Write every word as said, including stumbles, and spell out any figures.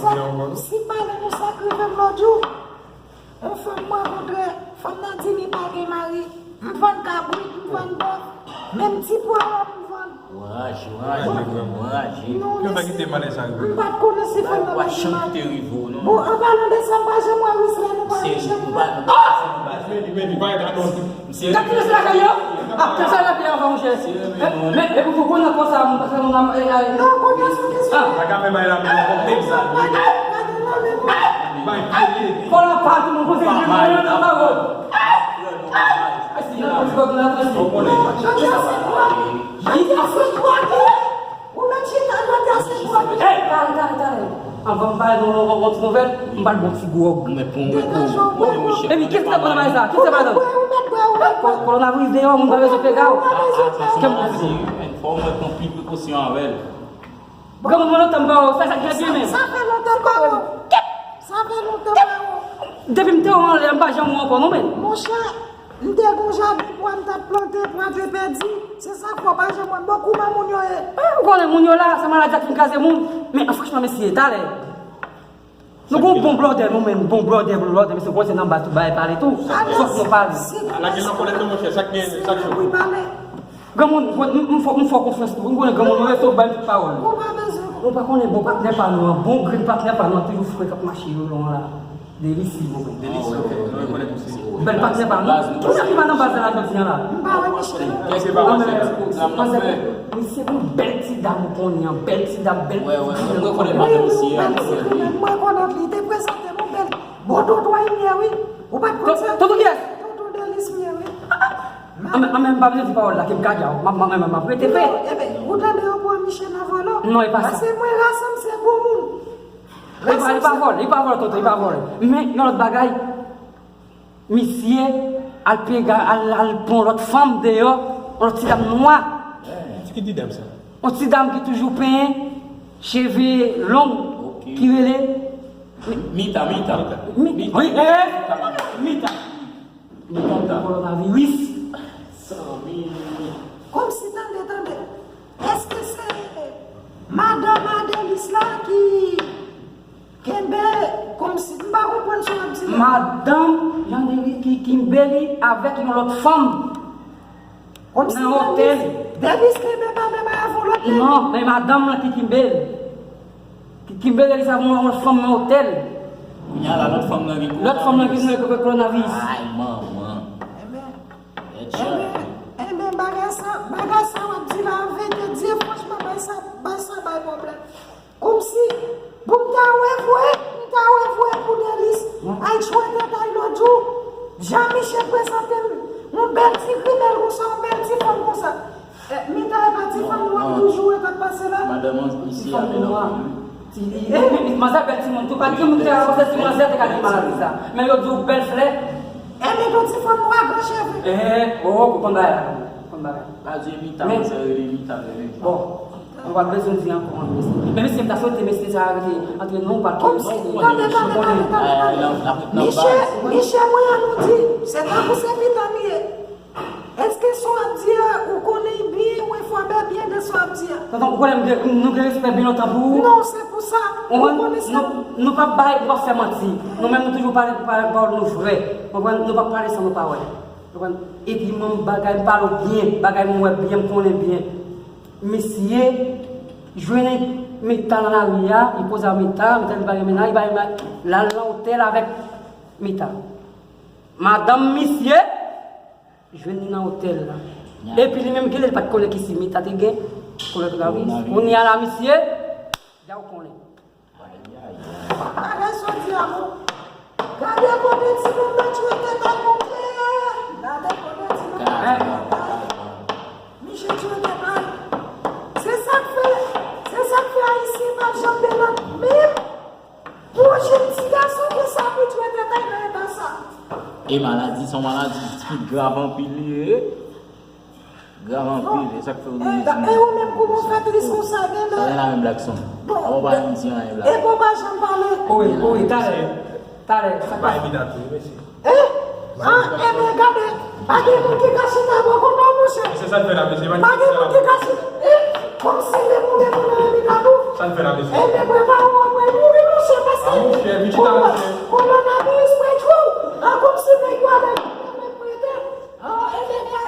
Si m pale nou sa k rive m lòt jou, yon fanm m rankontre, fanm nan di li pa gen mari. M vann kabrit, m vann bèf, menm ti pwawo m vann. Ou anraje, ou anraje, ou anraje. Non, mesye, m pa t konnen si fanm nan pa gen mari. Bon, an palan de sa, m pa janm wè Wisla, nou pa janm wè. Gad kilès lakay yo? Ah, kilès lakay yo, monchè? Men, men, epi pou konnen konsa, m pa fè moun nan, eh, eh. Non, konnen se kesyon. Ah. Pa ka fè bagay la, men konprann sa. Bay pye. Fò la pa tou moun konsa, jwe mwen nan pawòl. Esi nan pòt la, esi. Ou konnen. Ou mèt chita, jodi a se twò. Ey, talè, talè, talè. Anvan m pale de yon, yon, yon ti nouvèl, m pral bon ti gwòg. Mwen pran yon gwòg. Epi, kiyès ki t ap pale sa? Kiyès ki t ap pale sa? Ko-, kowonaviris deyò, moun pa bezwen pega w. Kèm bon ti gwòg. Fò mwen pran pli prekosyon avè l. Granmoun, mwen lontan m pa wè w, sa, sa k gen byen menm? Sa fè lontan m pa wè w. Sa fè lontan m pa wè w. Depi m te wè w anlè, m pa janm wè w ankò, non, menm. Monchè, m te gon jaden pwa m t ap plante, pwa te pèdi. Se sa k fè w pa janm wè m. Bon, kouman moun yo ye? Ah, m konnen moun yo la, se maladi a k fin kraze moun. Men, franchman, mesye, talè. Nou gon bon blòdè, nou menm, bon blòdè, blòdè, mesye, w konnen se nan baz tout bagay pale tou. Fòk nou pale. Lage nan kòlèt non, monchè, sa k gen, sa k cho. Granmoun, m, m, m fè, m fè w konfyans tou. M konnen granmoun, nou rete w bay tout pawòl. Ou pa bezwen. Nou pa konnen bon patnè pa nou an, bon grenn patnè pa nou an, toujou frè k ap mache yo long la. Delis, silvouplè. Delis, ok. Bèl patnè pa nou. Kisa ki pa nan baz la jodi a la? M pa wè Michel. Kèk se pa wè, se pwogram n ap fè. Misye gon bèl ti dam ou konnen an, bèl ti dam, bèl ti dam. Wi, wi, wi, bèl ti dam, mwen rekonèt li, te prezante m yon bèl. Bon, tonton Imye, wi. Ou pa t konn sa? Tonton kiyès? Tonton Delis Mye, wi. An men, an men, m pa bezwen di pawòl la, ke m ka di a w. M ap, m ap, m ap rete fè. Non, enben, ou tande yo pran Michel nan vòlò? Non, e pa sa. Paske mwen, rasa m se bon moun. Li pa, li pa vòlè, li pa vòlè, tonton, li pa vòlè. Men, yon lòt bagay, misye al pega, al, al pran lòt fanm deyò, yon lòt ti dam nwa. Ki ti dam sa? Yon ti dam ki toujou penyen, cheve long, ki rele Mita, Mita. Mi-, wi, eh, Mita. Mita, kòwonaviris. Kòmsi, tande, tande. Èske se madanm a Delis la ki kenbe, kòmsi, m pa konprann sa w ap di la. Madanm Jan Delis ki kenbe li avèk yon lòt fanm nan otèl. Delis kenbe madanm avèk yon lòt nèg? Non, men madanm lan ki kenbe l. Ki, ki kenbe Delis avèk yon lòt fanm nan otèl. Kounye a la, lòt fanm nan gen kòwonaviris. Lòt fanm nan gen kòwonaviris. Ay, manman. Enben, enben, bagay sa, bagay sa w ap di la, an verite, di franchman, bay sa, bay sa bay pwoblèm. Kòmsi, pou m ta wè vre, m ta wè vre pou Delis. Ay, chwete tay lòt jou. Jan Michel prezante m, yon bèl ti grimèl konsa, yon bèl ti fanm konsa. Eh, Mita, e pa ti fanm nwa toujou e k ap pase la? Madanm an, misye avè l anpil, wi. Ti, eh, men, men, manzè bèl timoun tou, pa t gen moun ki te ka panse ti manzè te ka gen maladi sa. Men yo di w bèl flè. Eh, men yon ti fanm nwa gran cheve. Eh, oh, konprann bagay la, konprann bagay. Pa di Mita, manzè rele Mita, rele Mita. Bon, nou pa bezwen di ankò, mesye. Men mesye, m ta swete mesye sa rete antre nou, pa kòmsi, tande, tande, tande, tande, tande. Michel, Michel, mwen an nou di, se tankou se Mita m ye. Èske sa w ap di a, ou konnen l byen, ou enfòme byen de sa w ap di a? Tonton, ou konnen m gen, nou gen respè byen lontan pou ou. Non, se pou sa. Ou konnen sa. Nou, nou p ap bay, nou p ap fè manti. Nou menm, nou toujou pale, pale pawòl nou vrè. Konprann? Nou p ap pale san nou pa wè. Konprann? Epi mwen, bagay, m pale w byen, bagay m wè byen, m konnen byen. Misye jwenn Mita nan lari a, li poze a Mita, Mita li pa gen mennaj, li pa gen mennaj, l al nan otèl avèk Mita. Madanm misye jwenn li nan otèl la. Epi li menm genlè li pa t konnen ki si Mita te gen kòwonaviris. Kounye a la misye, ja w konnen. Bagay sa w di a bon. Gade kote timoun nan tchwete tay monte. Gade kote timoun nan tchwete tay. Misye tchwete tay. Se sa k fè, se sa k fè Ayisyen pa janm bèl menm. Pou yon jenn ti gason gen sa pou tchwete tay nan eta sa. E maladi, se yon maladi ki grav anpil li ye. Grav anpil, e sa k fè yo gen ti. E ou menm kòman w fè tris konsa, gen lè. Sa gen la menm Blackson. Bon, avan w pa janm di anyen, Blackson. E bon, pa janm pale. Wi, wi, talè, talè, sa pa. Bay Mita tou, mesye. Eh? Ah, enben, gade, pa gen moun ki ka chita bò kote w, monchè. Se sa l fè la, mesye. Pa gen moun ki ka chita. Eh, kòmsi gen moun, gen moun nan Mita tou. Sa l fè la, mesye. Enben, prepare w, w ap mouri, monchè. Kòwonaviris pran jou. A, kòmsi nèg yo avèk mwen te. A, e de pa.